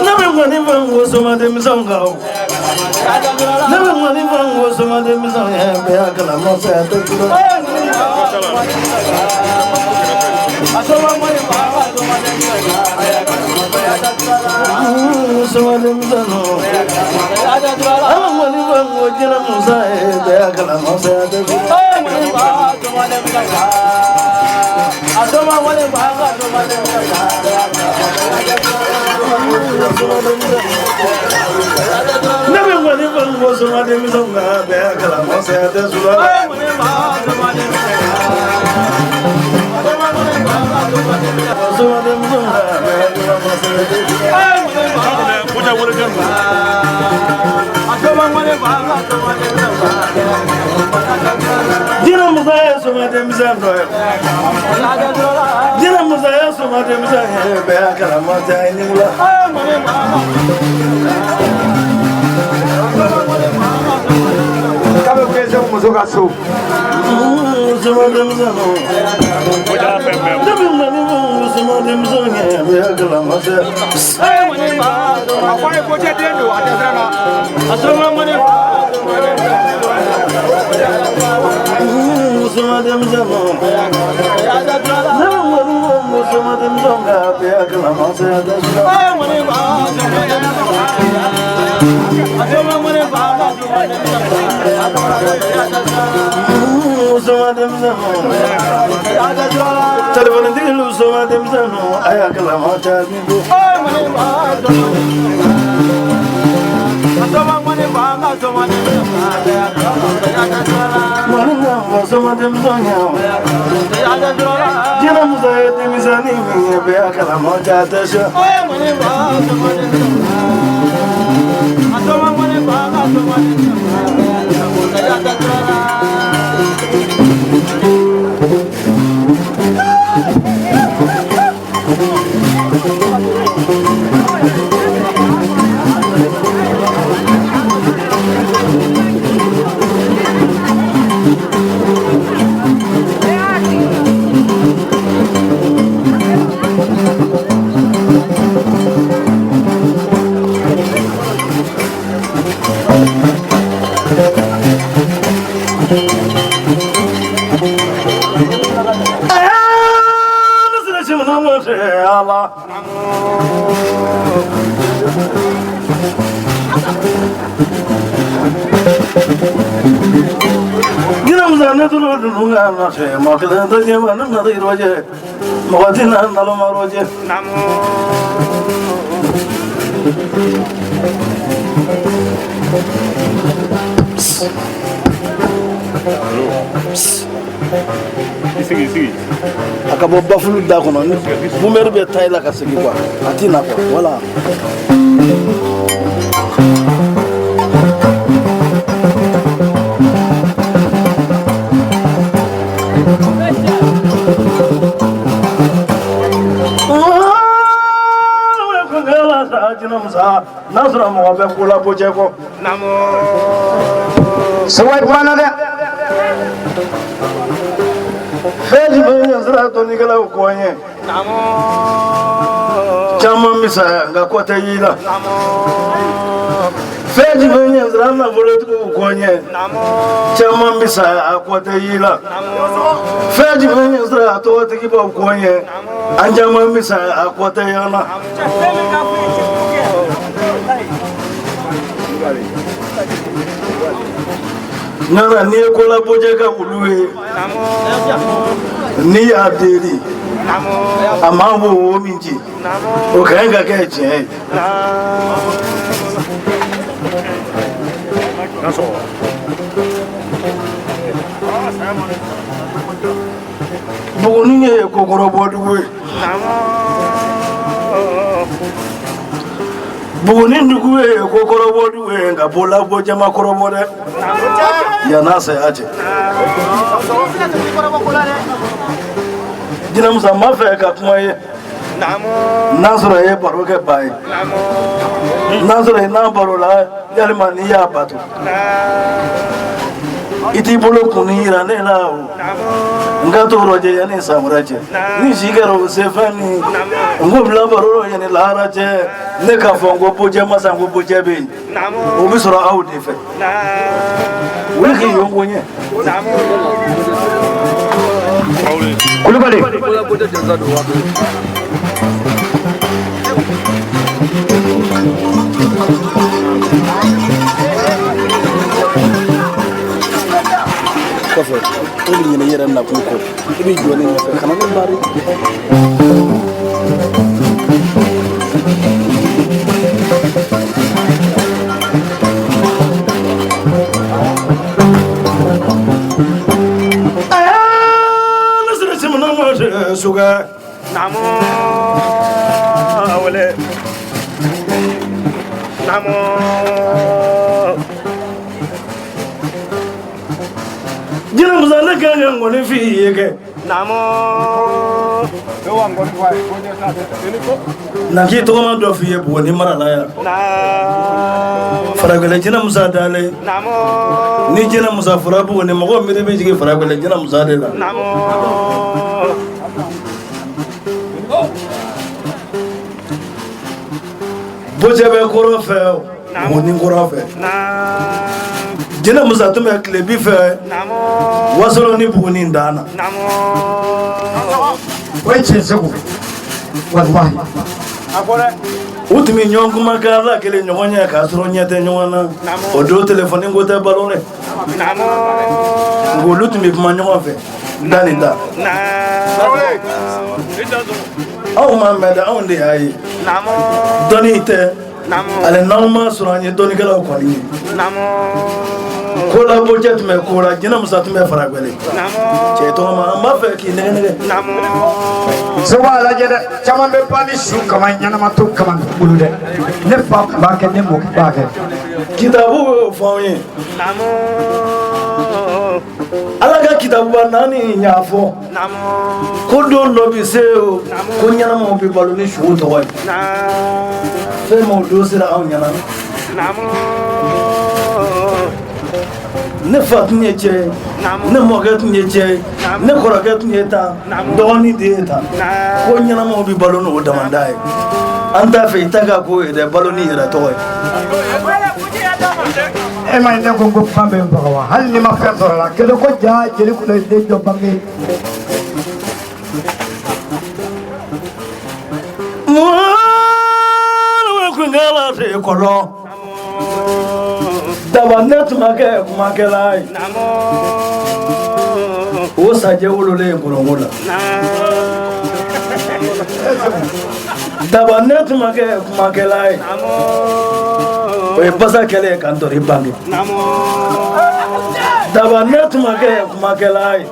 Ne bɛ ŋɔni fɔ n ko soma denmisɛnw kan o. Ne bɛ ŋɔni fɔ n ko soma denmisɛnw ye bɛɛ y'a kalama saya tɛ tulo. Soma denmisɛnw. An bɛ ŋɔni fɔ n ko jinɛ musa ye bɛɛ y'a kalama saya tɛ tulo. Ne bɛ ŋɔni fɔ n ko soma denmisɛnw kan bɛɛ y'a kalama saya tɛ tulo. Soma denmisɛnw kan bɛɛ y'a kalama saya tɛ tulo. Jinɛ musa ye soma denmisɛn dɔ ye. Jinɛ musa ye soma denmisɛn ye bɛɛ y'a kalama saya ɲugula. K'a bɛ kɛ muso ka so. Soma denmisɛnw. Ne bɛ ŋɔni fɔ n ko soma denmisɛnw ye bɛɛ y'a kalama saya. A fɔ a ye ko cɛ den don a tɛ siran na. Soma denmisɛnw. Ne bɛ ŋɔni fɔ n ko soma denmisɛnw kan bɛɛ y'a kalama saya tɛ tulo. Soma denmisɛnw. Telefonitigiw soma denmisɛnw a y'a kalama saya tɛ tulo. Ŋɔni ka fɔ soma denmisɛnw ye. Jinɛ musa ye denmisɛnnin min ye bɛɛ y'a kalama saya tɛ tulo. Ala. Jinɛ musa ne tulo dunu ka na fɛ mɔgɔ kelen tɛ ɲɛ ma ne na yɔrɔ jɛ mɔgɔ tɛ na naloma yɔrɔ jɛ. I sigi. A ka bɔ bafulu da kɔnɔ ni bumɛri bɛ taa i la ka segin quoi a ti na quoi voilà. N'a sɔrɔ mɔgɔ bɛ ko la ko cɛ kɔ. Sewai kumana dɛ. Fɛn jumɛn ye sira dɔnnikɛlaw kɔ n ye. Caman bɛ sa nka kɔ tɛ y'i la. Fɛn jumɛn ye sira nafolotigiw kɔ n ye. Caman bɛ sa a kɔ tɛ y'i la. Fɛn jumɛn ye sira tɔgɔtigibaw kɔ n ye. An caman bɛ sa a kɔ tɛ y'an na. Nana n'i ye kolabɔjɛ ka wulu ye n'i y'a deli a maa b'o wo min ci o ka ɲi ka kɛ tiɲɛ ye. Buguni ye kokɔrɔbɔdugu ye. Buguni dugu ye kokɔrɔbɔdugu ye nka bolabɔ jama kɔrɔbɔ dɛ. Yan'a saya cɛ. Jinɛmusa n b'a fɛ ka kuma ye. N'a sɔrɔ i ye baro kɛ ba ye. N'a sɔrɔ i n'a baro la yalima n'i y'a bato. I t'i bolo kunni yira ne la o. N ka t'o rɔjɛ yanni san wɛrɛ cɛ. Ni si kɛra o se fɛn min. N k'o bila baro rɔ yanni lahara cɛ. Ne k'a fɔ n ko bojɛ masa n ko bojɛ bɛ yen. O bɛ sɔrɔ aw de fɛ. Wuli k'i yɔn ko ɲɛ. Kulubali. Kɔfɛ e bɛ ɲinɛ i yɛrɛ nakun kɔ i bɛ jɔ ne ɲɛfɛ kana ne bari. Ne sera simina ma sokɛ. Naamu wele. Naamu. Jinɛ musa ne kan ka ŋɔni f'i ye kɛ. Naamu. Na k'i tɔgɔma dɔ f'i ye Buguni mara la yan. Naamu. Faragɛlɛ jinɛ musa dalen. Naamu. Ni jinɛ musa fɔra Buguni mɔgɔw miiri bɛ jigin faragɛlɛ jinɛ musa de la. Naamu. Bojɛ bɛ kɔrɔn fɛ Buguni kɔrɔn fɛ. Naamu. Jinɛ musa tun bɛ tilebi fɛ Naamu. Wasolon ni Buguni dan na. Naamu. O ye tiɲɛ Segu. Walahi. U tun bɛ ɲɔgɔn kumakan la kelen ɲɔgɔn ɲɛ k'a sɔrɔ ɲɛ tɛ ɲɔgɔn na. O don telefɔni ko tɛ balo dɛ. Naamu. Nka olu tun bɛ kuma ɲɔgɔn fɛ da ni da. Naamu. Anw m'a mɛn dɛ, anw de y'a ye. Naamu. Dɔnni tɛ. Naamu. Ale n'anw m'a sɔrɔ an ye dɔnnikɛlaw kɔni ye. Naamu. Kola bojɛ tun bɛ kola, jinɛ musa tun bɛ faragɛlɛ. Naamu. Cɛ tɔgɔma an b'a fɛ k'i nɛgɛ nɛgɛ. Naamu. Segu a lajɛ dɛ, caman bɛ ban ni su kama ɲɛnama to kama bolo dɛ. Ne fa tun b'a kɛ, ne mɔkɛ b'a kɛ. Kitabu y'o fɔ anw ye. Naamu. Ala ka kitabuba naani y'a fɔ. Naamu. Ko don dɔ bɛ se o, ko ɲɛnamaw bɛ balo ni suw tɔgɔ ye. Naamu. Fɛn min o don sera anw ɲɛna. Naamu. Ne fa tun ye cɛ ye, ne mɔkɛ tun ye cɛ ye, ne kɔrɔkɛ tun ye tan, dɔgɔnin de ye tan. Ko ɲɛnamaw bɛ balo n'o damanda ye. An t'a fɛ i ta ka k'o ye dɛ, balo n'i yɛrɛ tɔgɔ ye. E ma ye ne ko n ko kuma bɛ n faga wa? Hali ni ma fɛn sɔrɔ a la, kelen ko ja jeli kunna den jɔ bange. Kɔlɔn daba ne tun ma kɛ kumakɛla ye. Naamu. O sajɛ wololen kɔlɔnko la. Daba ne tun ma kɛ kumakɛla ye. O ye basa kɛlɛ ye ka n tɔri bange. Naamu. Daba ne tun ma kɛ kumakɛla ye.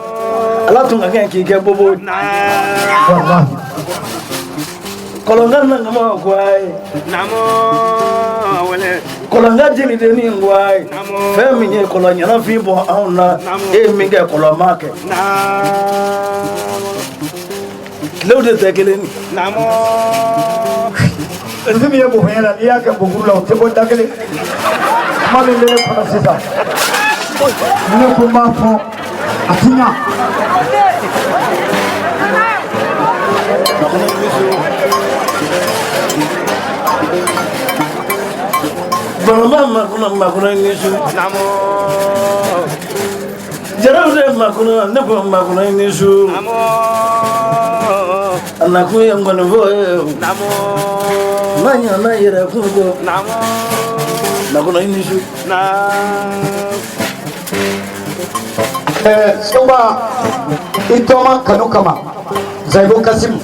Ala tun ka kɛ k'i kɛ bobo ye. Walahi. Kɔlɔnka nangama ko a ye. Naamu. Wele. Kɔlɔnka jelidennin ko a ye. Fɛn min ye kɔlɔn ɲɛnafin bɔ anw na, e ye min kɛ kɔlɔn m'a kɛ. Naamu. Tilew de tɛ kelen ye. Naamu. Fɛn min ye bonya la, n'i y'a kɛ bokuru la, o tɛ bɔ da kelen. Kuma min bɛ ne kɔnɔ sisan, ne ko n b'a fɔ a ti ɲa. Banaba makuna makuna ni su. Naamu. Jaraw de makuna ne ko makuna ni su. Naamu. A nakun ye nkɔnifɔ ye. Naamu. N'a ɲana yɛrɛ kun kɔ. Naamu. Makuna ni su. Naamu. Seguba i tɔma kanu kama Zayibo Kasimu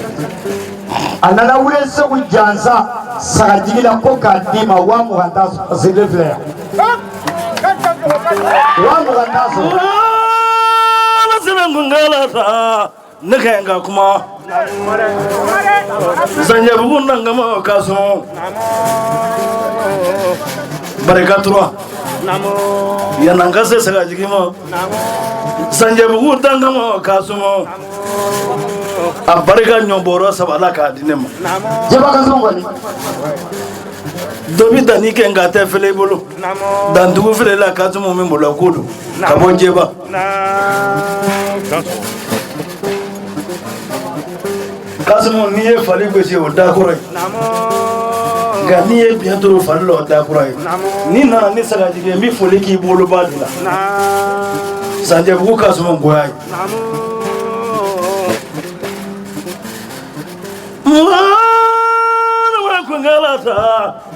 a nana wele Segu jansa sagajigi la ko k'a d'i ma 20,000 t'a sɔrɔ a sigilen filɛ yan 20,000 t'a sɔrɔ. Ala sina kunkala ta ne ka ɲi ka kuma. Zanjabugu nangama ka sɔn. Barika tura. Naamu. Yan'an ka se sagajigi ma. Naamu. Zanjabugu dangama ka sɔn. A barika ɲɔbɔrɔ saba la k'a di ne ma. Naamu. Jɛba Kasimu kɔni. Dɔ bɛ danni kɛ nka a tɛ fɛlɛ i bolo. Dantugu feere la Kasimu min bolo ko don ka bɔ Jeba. Kasimu n'i ye fali gosi o da kɔrɔ ye. Nka n'i ye biɲɛ turu fali la o da kura ye. N'i nana ni sagajigi ye n bɛ foli k'i boloba de la. Sanjɛbugu Kasimu goya ye.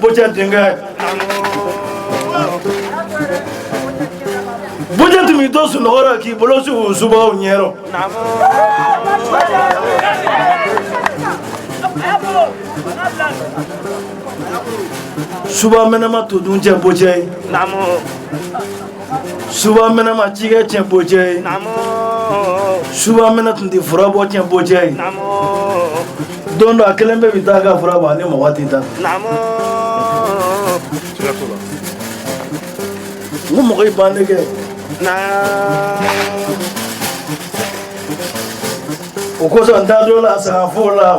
Bocɛ denkɛ Bocɛ tun b'i to sunɔgɔ la k'i bolo su subaw ɲɛrɔ. Suba mɛnɛma to dun cɛ Bocɛ ye. Suba mɛnɛma cikɛ cɛ Bocɛ ye. Suba mɛnɛ tun tɛ fura bɔ cɛ Bocɛ ye. Don dɔ a kelen bɛɛ bɛ taa ka fura bɔ ani mɔgɔ tɛ taa. N ko mɔgɔ ye bandi kɛ. O kosɔn n taa don la sagafo la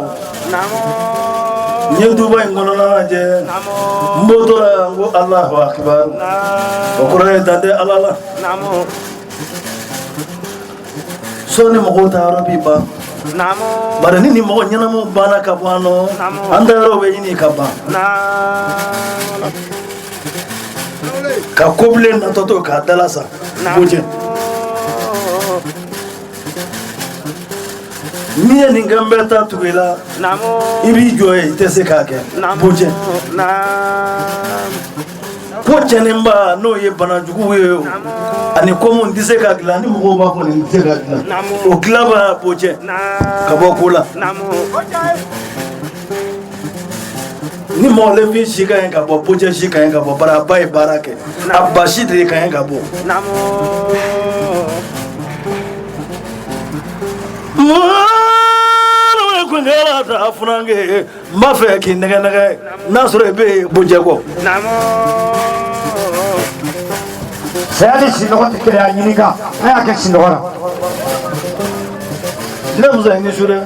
n ye duba in kɔnɔna lajɛ n bɔtɔ la n ko Alahu akibaru o kɔrɔ ye dan tɛ Ala la. Sɔɔni mɔgɔw ta yɔrɔ b'i ban bari ni nin mɔgɔ ɲɛnamaw banna ka bɔ an nɔ an ta yɔrɔ bɛ ɲini ka ban ka kobilen natɔ to k'a dalasa Bocɛ. N'i ye nin kan bɛɛ ta tugu i la i b'i jɔ yen i tɛ se k'a kɛ Bocɛ. Ko cɛnenba n'o ye banajugu ye o ani ko mun tɛ se ka dilan ni mɔgɔw b'a fɔ nin tɛ se ka dilan o dilanba Bocɛ ka bɔ ko la. Ni mɔgɔninfin si ka ɲi ka bɔ Bocɛ si ka ɲi ka bɔ bari a ba ye baara kɛ a ba si de ka ɲi ka bɔ. Funankɛ n b'a fɛ k'i nɛgɛ nɛgɛ n'a sɔrɔ i bɛ Bocɛ kɔ. Saya ni sinɔgɔ tɛ kelen ye, a ɲininka n'a y'a kɛ sinɔgɔ la. Ne musa i ni su dɛ.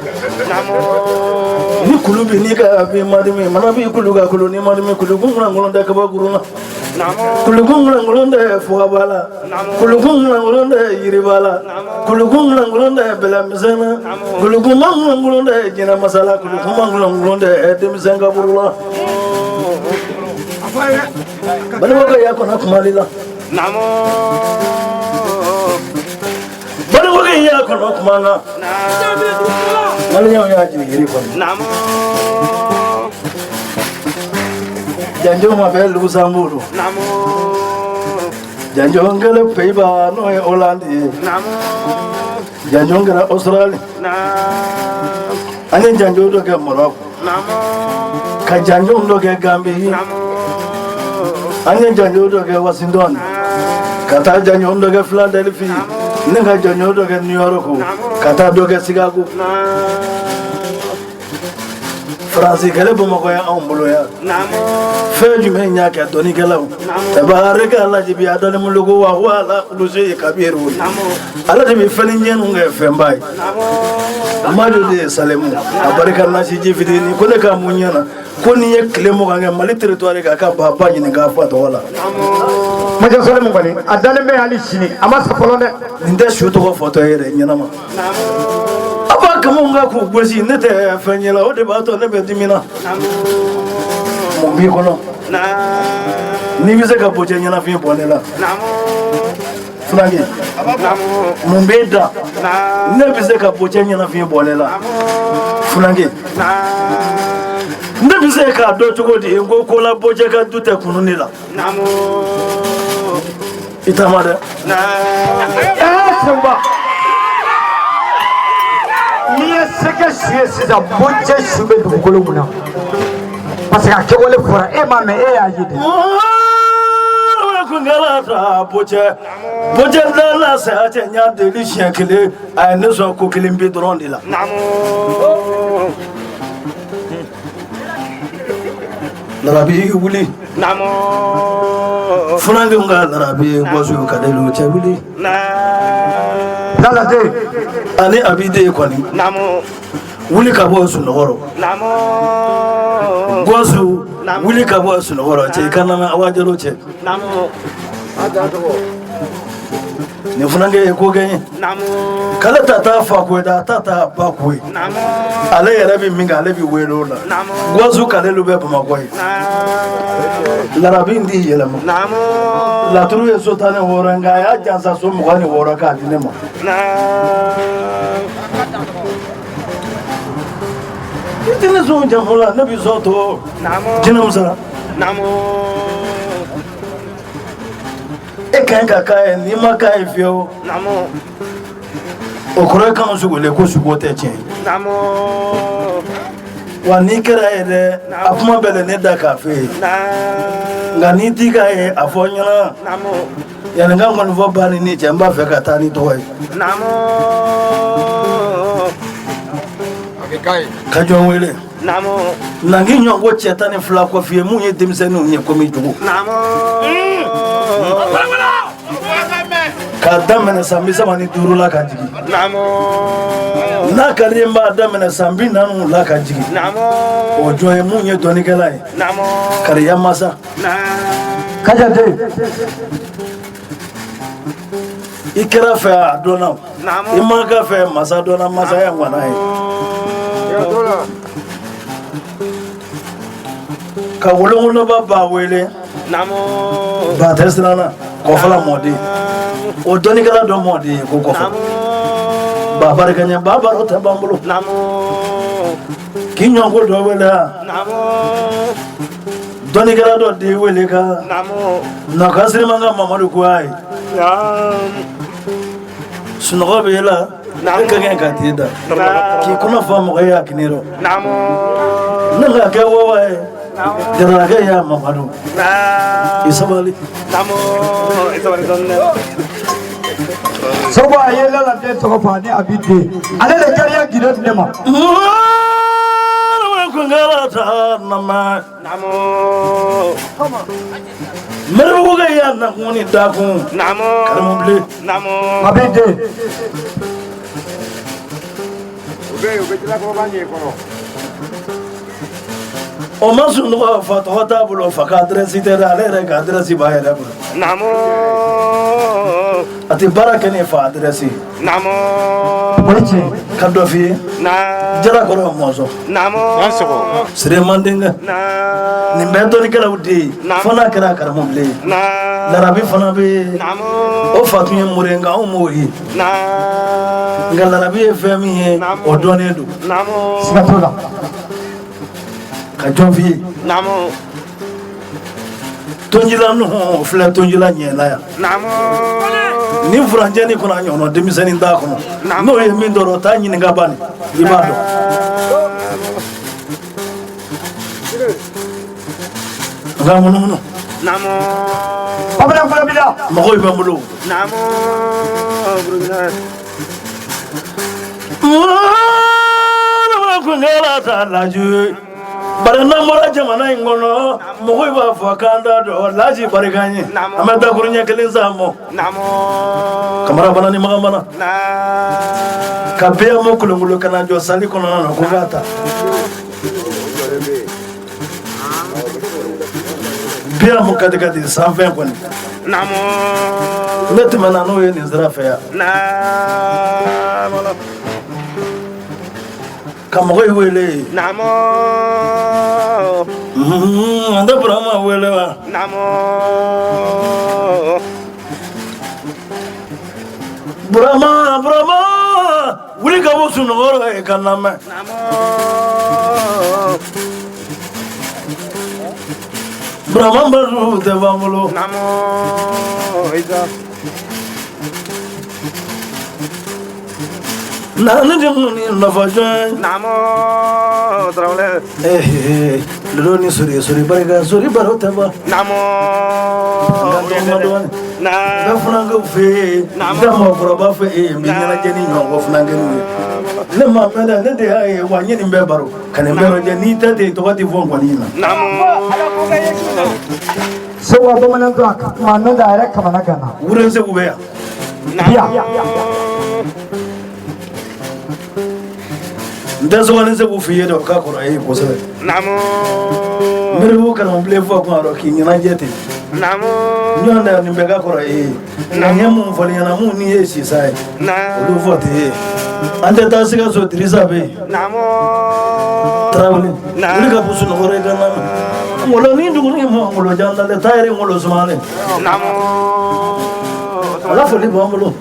Ni kulu bɛ n'i ka bi madimi mana b'i kulu ka kulu ni madimi kulukun ŋulankolon tɛ kabakurun na. Kulukun ŋulankolon tɛ fugaba la. Kulukun ŋulankolon tɛ yiriba la. Kulukun ŋulankolon tɛ bɛlɛmisɛn na. Kulukun ŋulankolon tɛ jinɛ masa la. Kulukun ŋulankolon tɛ denmisɛn kaburu la. Balimakɛ y'a kɔnɔ kumali la. Balimakɛ y'a kɔnɔ kuma na. Maliyɛnw y'a jigin yiri kɔnɔ. Janjo ma bɛ Luxembourg. Janjo kɛra Pays-Bas n'o ye Hollande ye. Janjo kɛra Australie. An ye janjo dɔ kɛ Maroc. Ka janjo dɔ kɛ Gambie. An ye janjo dɔ kɛ Washington. Ka taa janjo dɔ kɛ Philadelphie. Ne ka janjo dɔ kɛ New York. Ka taa dɔ kɛ Chicago. Faransi kɛlɛ Bamakɔ ye anw bolo yan. Fɛn jumɛn y'a kɛ dɔnnikɛlaw? Tabarika Ala de bi adali muluku wa huwa ala kulli shay'in kabir. Ala de bɛ fɛn ɲɛnu kɛ fɛnba ye. Madu de ye Salemu a barika nasiji fitinin ko ne ka mun ɲɛna ko n'i ye tile 20 kɛ Mali territoire kan ka ba ba ɲininka a fa tɔgɔ la. Major Salemu kɔni a dalen bɛ hali sini a ma sa fɔlɔ dɛ. Nin tɛ su tɔgɔ fɔtɔ ye dɛ ɲɛnama. A b'a kamanw kan k'u gosi ne tɛ fɛn ɲɛ la o de b'a to ne bɛ dimi na. Mun b'i kɔnɔ? N'i bɛ se ka Bocɛ ɲɛnafin bɔ ne la. Funankɛ mun b'e da? Ne bɛ se ka Bocɛ ɲɛnafin bɔ ne la. Funankɛ ne bɛ se k'a dɔn cogo di n ko ko la Bocɛ ka du tɛ kunu ne la. I taama dɛ. Sɛkuba n'i ye sɛgɛ su ye sisan Bocɛ su bɛ dugukolo mun na parce que a kɛwale fɔra e m'a mɛn e y'a ye de. Bocɛ Bocɛ dala saya cɛ n y'a deli siɲɛ kelen a ye ne sɔn ko kelen bi dɔrɔn de la. Larabi wuli. Funankɛw ka larabi gɔsu ka deli cɛ wuli. Laladen. Ani abiden kɔni. Wuli ka bɔ sunɔgɔ rɔ. Gɔsu. Wuli ka bɔ sunɔgɔ rɔ cɛ, i ka lamɛn Awa Jalo cɛ. Nin funankɛ ye ko kɛ n ye. K'ale ta taa fa ko ye dɛ, a ta taa ba ko ye. Ale yɛrɛ bɛ min kɛ, ale bɛ wele o la. Gwazu k'ale bɛ Bamakɔ ye. Larabi in t'i yɛlɛma. Laturu ye so 16, nka a y'a jansa so 26 k'a di ne ma. I tɛ ne sɔn jamu la, ne bɛ sɔn to. Jinɛmusa. E ka ɲi ka k'a ye, n'i ma k'a ye fiyewu. O kɔrɔ ye k'anw sugolen ko sugo tɛ tiɲɛ ye. Wa n'i kɛra ye dɛ, a kuma bɛɛ de ne da k'a f'e ye. Nka n'i t'i k'a ye, a fɔ n ɲɛna. Yanni n ka ŋɔni fɔ ba ni ni cɛ, n b'a fɛ ka taa ni tɔgɔ ye. Ka jɔn wele. Na k'i ɲɔgɔn ko cɛ 12 kɔfɛ ye mun ye denmisɛnninw ye komi jugu. K'a daminɛ san 35 la ka jigin. N'a ka di n b'a daminɛ san 40 la ka jigin. O jɔn ye mun ye dɔnnikɛla ye. Kariya masa. Kaja den. I kɛra fɛ a dɔnna. I ma kɛ fɛ masa dɔnna, masa ye ŋwana ye. Ka wolowoloba ba wele. Ba tɛ siranna kɔfɔla mɔden. O dɔnnikɛla dɔ mɔden ye ko kɔfɔ. Ba barika ɲɛ ba baro tɛ ban bolo. K'i ɲɔgɔn ko dɔ wele yan. Dɔnnikɛla dɔ de wele ka na ka Sirimanka Mamadu ko a ye. Sunɔgɔ bɛ e la, e ka kɛ ka t'i da. K'i kɔnɔ fa mɔgɔ ye a kini rɔ. Ne ka kɛ wawa ye. Jarakɛ y'a Mamadu. I sabali. Segu a ye Lala den tɔgɔ fɔ ani Abi den. Ale de kariya gindo di ne ma. Mɛribugu y'a nakun ni dakun. Karimu bilen. Abi den. O ma sunɔgɔ fa tɔgɔ t'a bolo, fa ka adresse tɛ dɛ, ale yɛrɛ ka adresse b'a yɛrɛ bolo. A tɛ baara kɛ ni fa adresse ye. O ye tiɲɛ ye. Ka dɔ f'i ye. Jarakɔrɔ Mɔnzɔn. Sire Mandenkɛ. Nin bɛɛ dɔnnikɛlaw de ye. Fo n'a kɛra Karimu bilen ye. Larabi fana bɛ yen. O fa tun ye mori ye, nka anw m'o ye. Nka larabi ye fɛn min ye, o dɔnnen don. Siga t'o la. Ka jɔn f'i ye. Tonjila nuhu filɛ tonjila ɲɛla yan. Ni furancɛ ni kɔnɔ a ɲɔgɔnna denmisɛnnin t'a kɔnɔ. N'o ye min dɔrɔn taa ɲininka bani i b'a dɔn. N ka munumunu. Bamanan fɔlɔ b'i la. Mɔgɔw bɛ n bolo. Bari n'an bɔra jamana in kɔnɔ, mɔgɔw b'a fɔ k'an t'a dɔn Laji barika ye. An bɛ dakuruɲɛ kelen sa mɔ. Kamara bana ni magan bana. Ka bɛɛ mɔ kolonkolon ka na jɔ sali kɔnɔna na ko k'a ta. Biya mu kadi kadi sanfɛ kɔni. Ne tɛmɛna n'o ye nin sira fɛ yan. Ka mɔgɔ wele. An tɛ Burama wele wa? Burama, Burama, wuli ka bɔ sunɔgɔ rɔ yen ka na mɛn. Burama Badu tɛ b'an bolo. Na ne de mun ni nafa jɔn. Lolo ni sori sori barika sori baro tɛ ban. N ka tɔgɔma dɔɔnin. N bɛ funankɛw fɛ yen, n tɛ mɔgɔkɔrɔba fɛ yen, n bɛ ɲɛnajɛ ni ɲɔgɔn funankɛninw ye. Ne ma mɛn dɛ, ne de y'a ye wa n ye nin bɛɛ baro ka nin bɛɛ lajɛ n'i tɛ ten tɔgɔ tɛ fɔ n kɔni na. Segu a bamanan to a ka kuma n'o tɛ a yɛrɛ kamana ganna. Wure Segu bɛ yan. Biya. N tɛ sɔgɔni segu f'i ye dɛ, o ka kɔrɔ e ye kosɛbɛ. Nberibugu kalanbilen fɔ kun a rɔ k'i ɲɛnajɛ ten. Ɲɔgɔn tɛ nin bɛɛ ka kɔrɔ e ye. Nka n ye mun fɔli ɲɛna mun n'i ye sisa ye, olu fɔ tɛ ye. An tɛ taa Sikaso, Dirisa bɛ yen. Tarawele, wuli ka bɔ sunɔgɔ rɔ i ka na. Ngolo ni duguni ma ngolo jan dalen, taa yɛrɛ ngolo sumalen. Ala foli b'an bolo.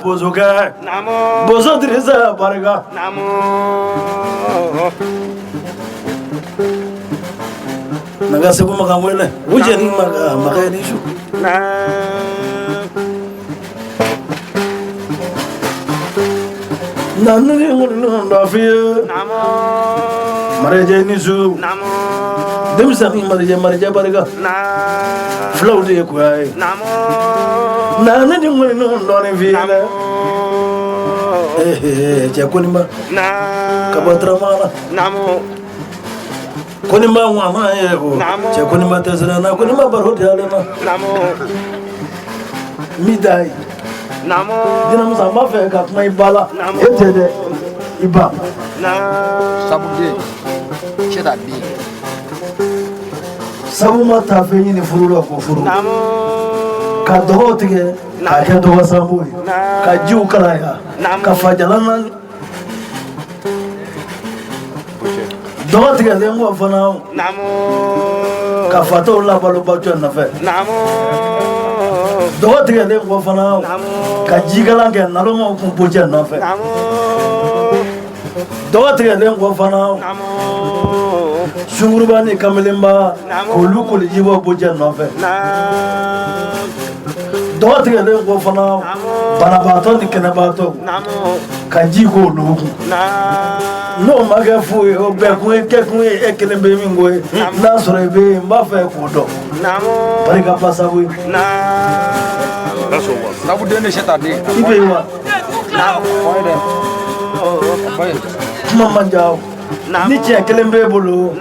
Bozokɛ Bozo Dirisa barika. Na ka Segu Makan wele u jɛni Makan Makan ni su. Na ni ŋunu dɔ f'i ye. Marajɛ ni su. Denmisɛnnin marijɛ marijɛ barika. Fulaw de ye koya ye. Na ne ni ŋunu dɔɔnin f'i ye dɛ. Cɛ Koninba ka bɔ Turamagan na. Koninba ŋama ye o. Cɛ Koninba tɛ siran na, Koninba baro diyalen na. N b'i da ye. Jinamusa, n b'a fɛ ka kuma i ba la. E tɛ dɛ, i ba. Sabu den, cɛ ta den. Sabu ma taa fɛn ɲini furu la k'o furu. Ka dɔgɔw tigɛ k'a kɛ dɔgɔ sanbo ye. Ka jiw kalaya. Ka fajalan na. Dɔgɔ tigɛlen kɔ fana, ka fatɔw labalo bacɛ nɔfɛ. Dɔgɔ tigɛlen kɔ fana, ka jikalan kɛ nalomaw kun bocɛ nɔfɛ. Dɔgɔ tigɛlen kɔ fana, sunguruba ni kamalenba k'olu koliji bɔ bocɛ nɔfɛ. Dɔgɔ tigɛlen kɔ fana, banabaatɔ ni kɛnɛbaatɔ ka ji k'olu kun. N'o ma kɛ fu ye, o bɛɛ kun ye kɛ kun ye e kelen bɛ min ko ye. N'a sɔrɔ i bɛ yen, n b'a fɛ k'o dɔn. Barika basabu ye. Sabu den de cɛ ta den. I bɛ yen wa? Kuma man diya o. Ni tiɲɛ kelen b'e bolo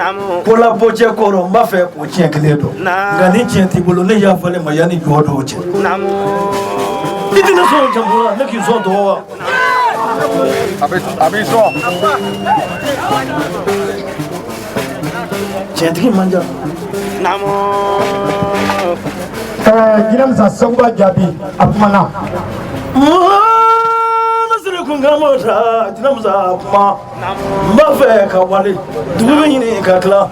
ko la bocɛ kɔrɔ, n b'a fɛ k'o tiɲɛ kelen dɔn. Nka ni tiɲɛ t'i bolo, ne yafalen ma yanni jɔ dɔw cɛ. I tɛna sɔn jamu la, ne k'i sɔn tɔgɔ wa? A b'i sɔn. Tiɲɛtigi man ca. Jinɛmusa, Seguba jaabi a kumana. Nasiri kun ka mɔ sa, Jinɛmusa kuma. N b'a fɛ ka wale dugu bɛ ɲini ka tila.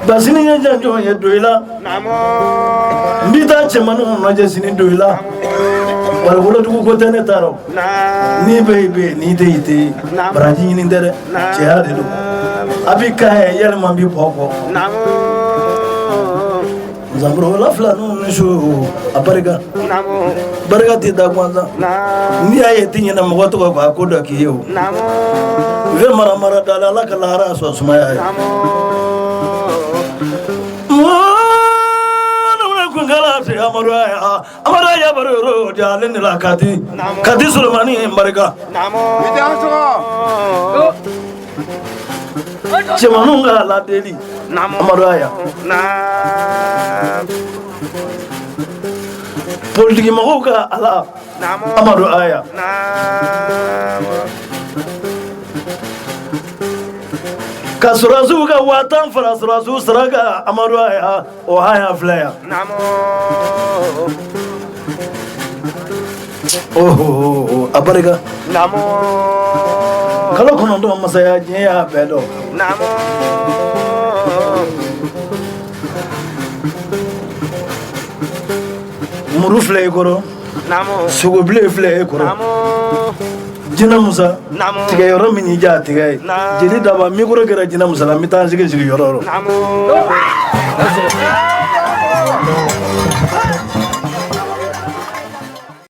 Basini ye janjɔn ye don i la. N b'i taa cɛmaninw lajɛ sini don i la. Warikolodugu ko tɛ ne ta rɔ. N'i bɛ i bɛ yen, n'i tɛ i tɛ yen. Baraji ɲini tɛ dɛ, cɛya de don. A b'i ka ɲɛ yalima n b'i bɔ kɔ. Zanburuwala filaninw ni su a barika. Barika tɛ da gansan. N'i y'a ye i tɛ ɲinɛ mɔgɔ tɔgɔ kɔ, a ko dɔ k'i ye o. U bɛ mara mara da la, Ala ka lahara sɔn sumaya ye. Amadu ya baro yɔrɔ di ale de la Kati. Kati Solomani barika. I tɛ an sɔgɔ. Cɛmaninw ka ladeli. Amadu aya. Politiki mɔgɔw ka ala. Amadu aya. Ka sɔrɔdasiw ka 50,000 fara sɔrɔdasiw sara kan, Amadu aya, o haya filɛ yan. Oho, a barika. Kalo 9 masaya diɲɛ y'a bɛɛ dɔn. Muru filɛ i kɔrɔ, sogobilen filɛ e kɔrɔ. Jinɛmusa, tigɛ yɔrɔ min y'i diya a tigɛ ye. Jeli daba mikoro kɛra Jinɛmusa la, n bɛ taa n sigi sigiyɔrɔ rɔ.